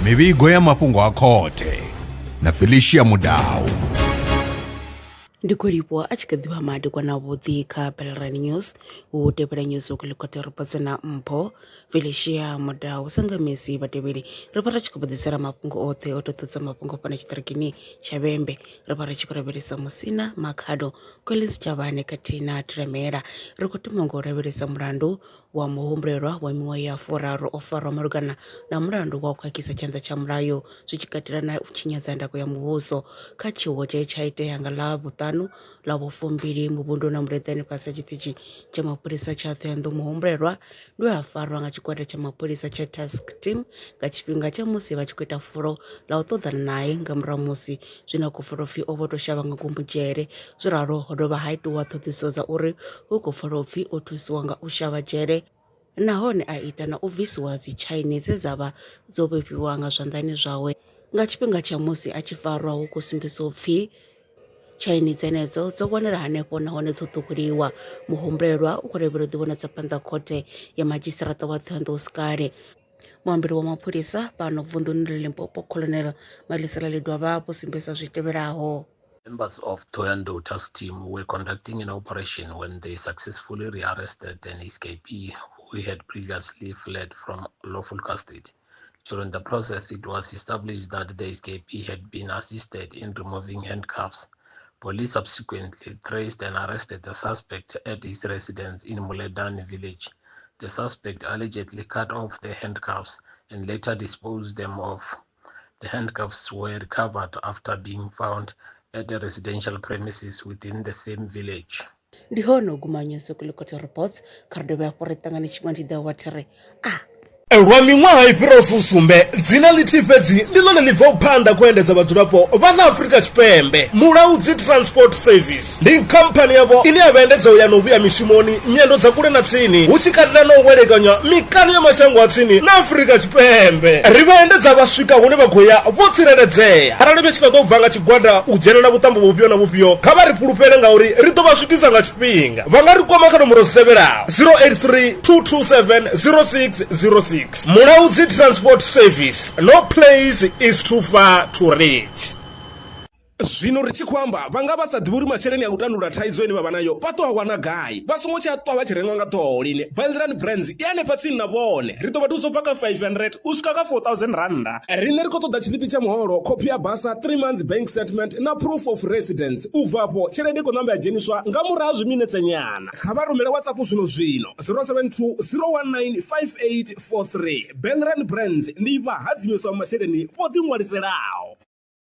Mivhigo ya mafhungo a khothe na Felicia Mudau. Ndi khou livhuwa a tshi kha ḓivha madekwana avhuḓi kha Belrand News, hu tevhela news u khothe reports na mpho Felicia Mudau. Sa nga misi vhatevheli, ri vha ri tshi khou vha mafhungo oṱhe o ṱoḓa mafhungo fhano tshiṱirikini tsha Vhembe. Ri vha ri tshi khou lavhelesa Musina, Makhado, Collins Chavane khathihi na Thulamela. Ri khou thoma nga u lavhelesa mulandu wa muhumbulelwa wa miṅwaha ya 30 o farwa malugana na mulandu wa u khakhisa tshanḓa tsha mulayo zwi tshi katela na u tshinyadza ndako ya muvhuso kha tshiwo tshe tsha itea nga Ḽavhuṱanu ḽa vhufumbili muvhundu na Muleḓane fhasi ha tshiṱitshi tsha mapholisa tsha Thohoyandou. Muhumbulelwa ndi we a farwa nga tshigwada tsha mapholisa tsha task team nga tshifhinga tsha musi vha tshi khou ita fulo ḽa u ṱoḓana nae nga murahu musi zwino khou pfala upfhi o vho tou shavha nga ngomu dzhele. Zwo ralo ho dovha ha itiwa ṱhoḓisiso dza uri hu khou pfala upfhi o thusiwa nga u shavha dzhele nahone a ita na u bvisiwa dzi tshaini dze dza vha dzo vhofhiwa nga zwanḓani zwawe nga tshifhinga tsha musi a tshi farwa. Hu khou sumbedzisa upfhi tshaini dzenedzo dzo wanala hanefho nahone dzo ṱhukhuliwa. Muhumbulelwa u khou lavhelelwa u ḓivhonadza phanḓa khothe ya madzhisiṱiraṱa wa Thohoyandou sikale. Muambeli wa mapholisa fhano vunḓuni ḽa Limpopo, Colonel Malisela Ledwaba, vho sumbedzisa zwi tevhelaho. Members of Thohoyandou task team were conducting an operation when they successfully rearrested an escapee who had previously fled from lawful custody. During the process, it was established that the escapee had been assisted in removing handcuffs. Police subsequently traced and arrested the suspect at his residence in Muledane village. The suspect allegedly cut off the handcuffs and later disposed them off. The handcuffs were recovered after being found at a residential premises within the same village. Ndi hone u guma news kulikoti reports. Kha ri dovhe hafhu ri ṱangane tshiṅwe ndi ḓo wa thiri a Lwa miṅwaha i fhiraho 70, dzina ḽithihi fhedzi ndi ḽone ḽi bvaho phanḓa khou endedza vhadzulapo vha ḽa Afrika Tshipembe. Mulaudzi Transport Service ndi khamphani yavho ine ya vha endedza u ya na u vhuya mishumoni, nyendo dza kule na tsini, hu tshi katela na u welekanya mikano ya mashango a tsini na Afrika Tshipembe. Ri vha endedza vha swika hune vha khou ya vho tsireledzea. Arali vha tshi ṱoḓa u bva nga tshigwada u dzhenela vhuṱambo vhufhio na vhufhio, kha vha ri fhulufhele ngauri ri ḓo vha swikisa nga tshifhinga. Vha nga ri kwama kha nomboro dzi tevhelaho: 083 227 0606. Mulaudzi Transport Service, no place is too far to reach. Zwino ri tshi khou amba, vha nga vha sa ḓivhi uri masheleni a u tandulula thaidzo ine vha vha nayo vha ḓo a wana gai. Vha songo tsha ṱwa vha tshi rengwa nga ṱhoho lini. Belrand Brands i hanefha tsini na vhone. Ri ḓo vha thusa u bva kha 500 u swika kha 4000 rannda. Riṋe ri khou ṱoḓa tshiḽipi tsha muholo, khophi ya basa, 3 months bank statement na proof of residence. U bva afho tshelede i khou namba ya dzheniswa nga murahu ha zwiminetse nyana. Kha vha rumele WhatsApp zwino zwino 072 019 5843. Belrand Brands ndi vhahadzimiswa masheleni vho ḓiṅwaliselaho.